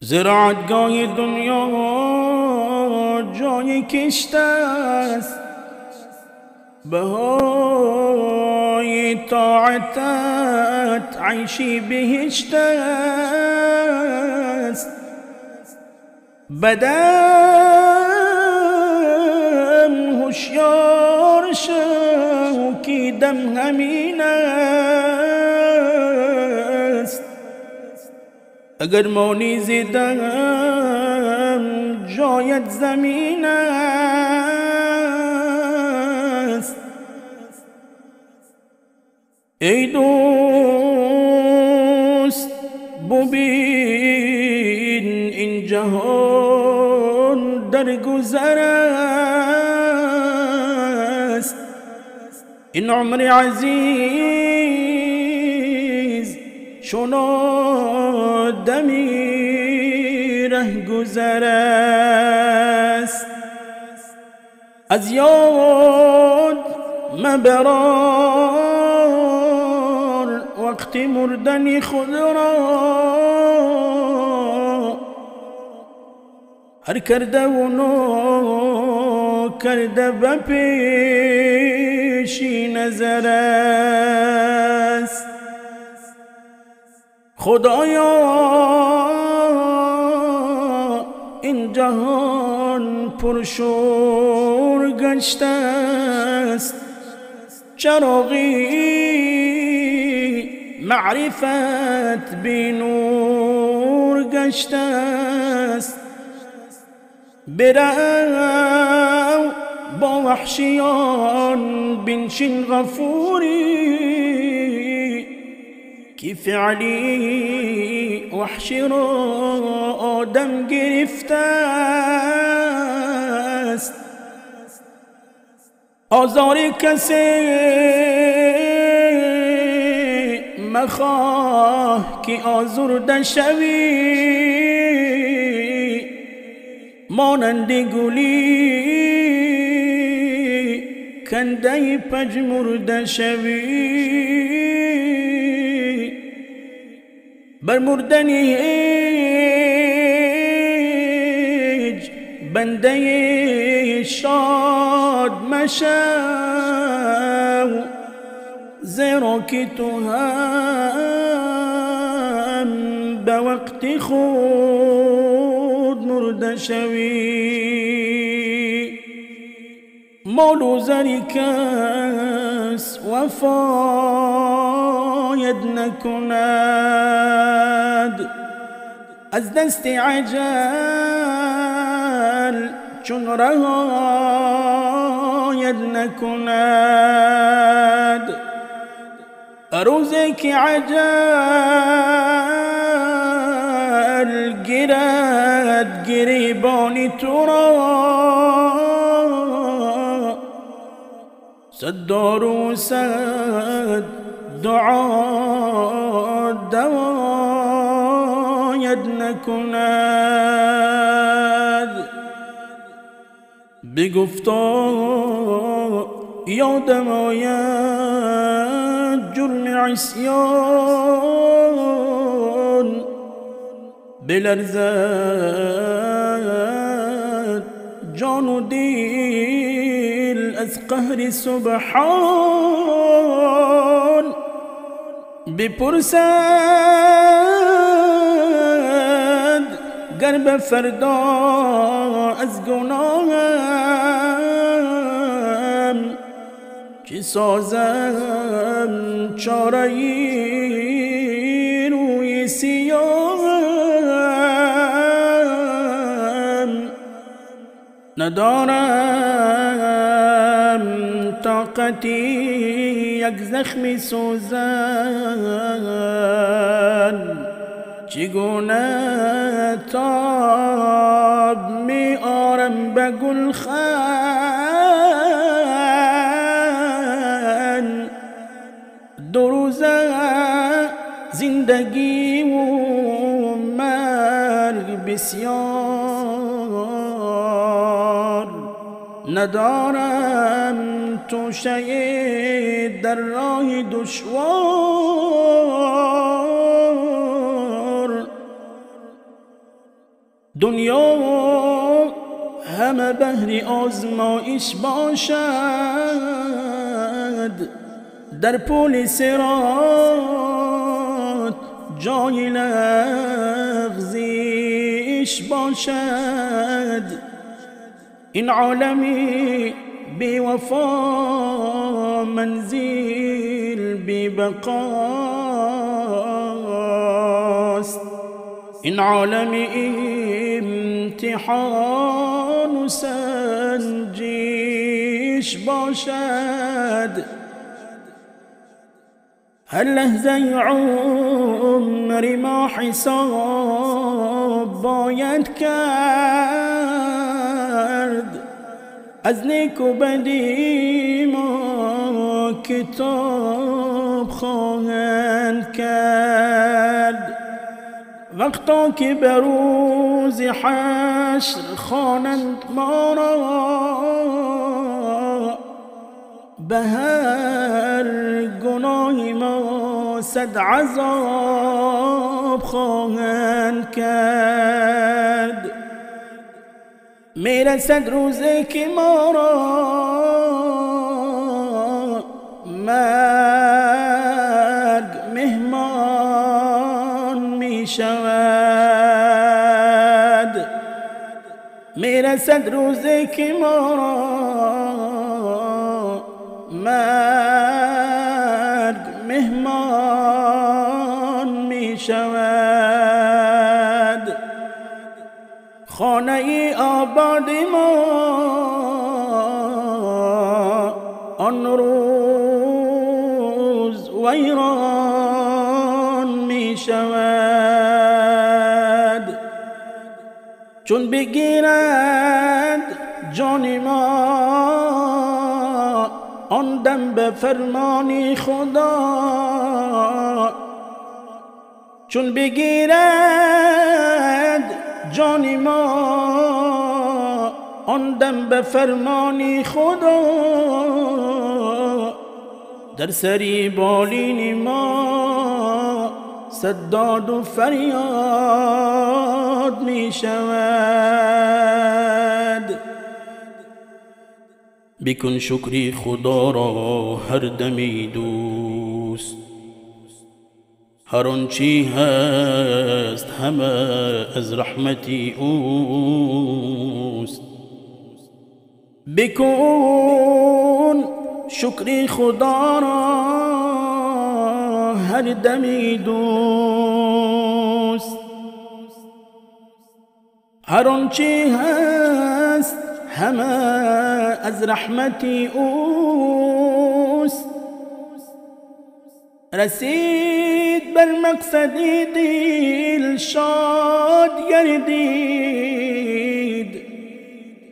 زراعتگاه دنیا جای کشت است، بهای طاعتت عیشی بهشت است. بدم هوشیار شو که دم همین است. اگر مانی زدم جایت زمین است. ای دوست ببین این جهان در گذر است. این عمر عزیز چون آدمی ره گذر است. از یاد مبرار وقت مردن خود را، هر کرده و نو کرده به پیشی نظر است. خدایا این جهان پرشور گشته است، چراغی معرفت بی نور گشته است. برو با وحشیان بنشین غفوری، که فعلی وحشی را آدم گرفته است. آزار کسی مخواه که آزرده شوی، مانند گلی کنده پژمرده شوی. بر مردن هیچ بنده شاد مشو، زیرا که تو هم به وقت خود مرده شوی. مال و زر کس وفاید نکند، از دست عجل چون رهاید نکند. روزی که عجل گیرد گریبان تو را، صد دارو صد دعا دواید نکند. بگفتا یادم آید جرم عصیان، بلرزد جان و دل از قهر سبحان. بپرسد گر به فردا از گناهم، چه سازم چاره روی سیاهم. ندارم طاقتی یک زخم سوزن، چگونه تاب می آرم به گلخن. دو روزه زندگی و مرگ بسیار، ندارم توشه در راه دشوار. دنیا همه بهر آزمایش باشد، در پل صراط جای لغزش باشد. این عالمی بی وفا منزل بی بقاست، این عالم امتحان و سنجش باشد. هر لحظه عمر ما حساب باید کرد، از نیک و بدی ما کتاب خواهند کرد. وقتا که به روز حشر خوانند ما را، به هر گناه ما صد عذاب خواهند کرد. میرسد روزی که ما را مرگ مهمان می شود، میرسد روزی که ما را مرگ مهمان می شود. خانه آباد ما آن روز ویران می شود. چون بگیرد جان ما آن دم به فرمان خدا، چون بگیرد جان ما آن دم به فرمان خدا، در سری بالین ما صد داد و فریاد می شود. بکن شکری خدا را هر دمی دوست، هر آنچه هست همه از رحمتی اوست. بکن شکری خدا را هر دمی دوست، هر آنچه هست همه از رحمتی اوست. رسید بر مقصد دل شاد گردید،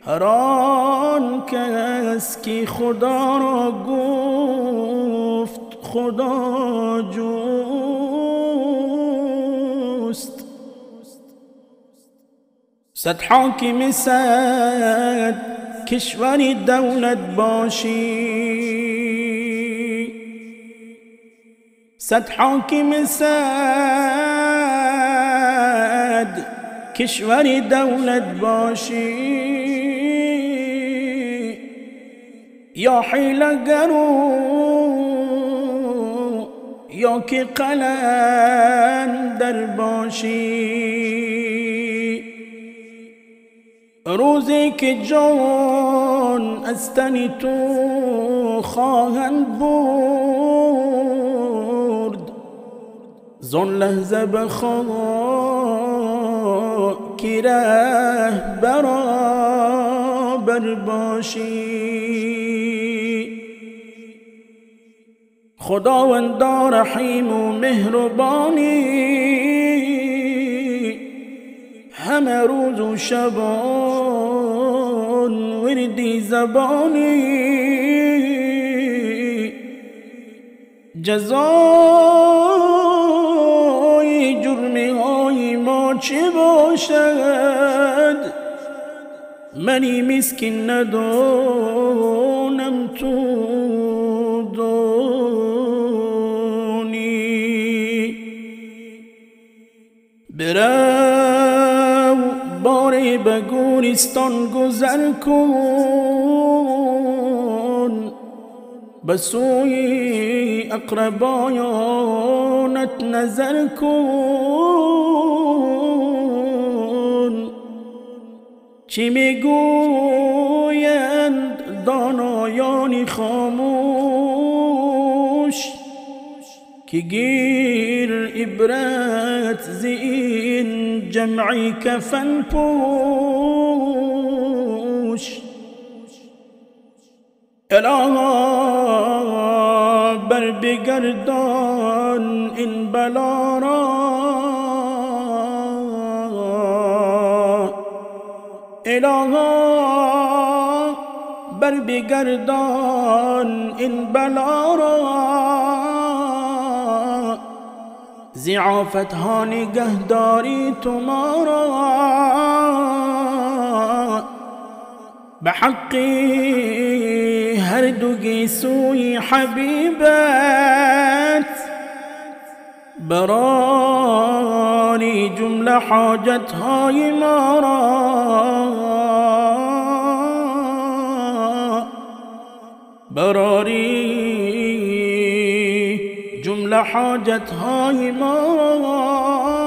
هر آن کس که خدا را گفت خدا جوست. صد حاکم صد کشوری دولت باشی، صد حاکم صد کشوری دولت باشی، یا حیله گرو یا که قلندر باشی. روزی که جان از تن تو خواهند برد، زان لحظه به خاک ره برابر باشی. خداوندا رحیم و مهربانی، همه روز و شبان وردی زبانی. جزای جرم های ما چه باشد؟ منی مسکین ندانم تو دانی. برو باری به گورستان گذر کن، به سوی اقربایانت نظر کن. چی میگویند دانایان خاموش، که گیر عبرت زین جمعی کفن پوش. الها بر بگردان این بلا را، الها بر بگردان این بلا را، ضعافت ها نگهداری تو ما را. به حق هر دو گیسوی حبیبت، براری جمله حاجت های ما را، براری جمله حاجت های ما را.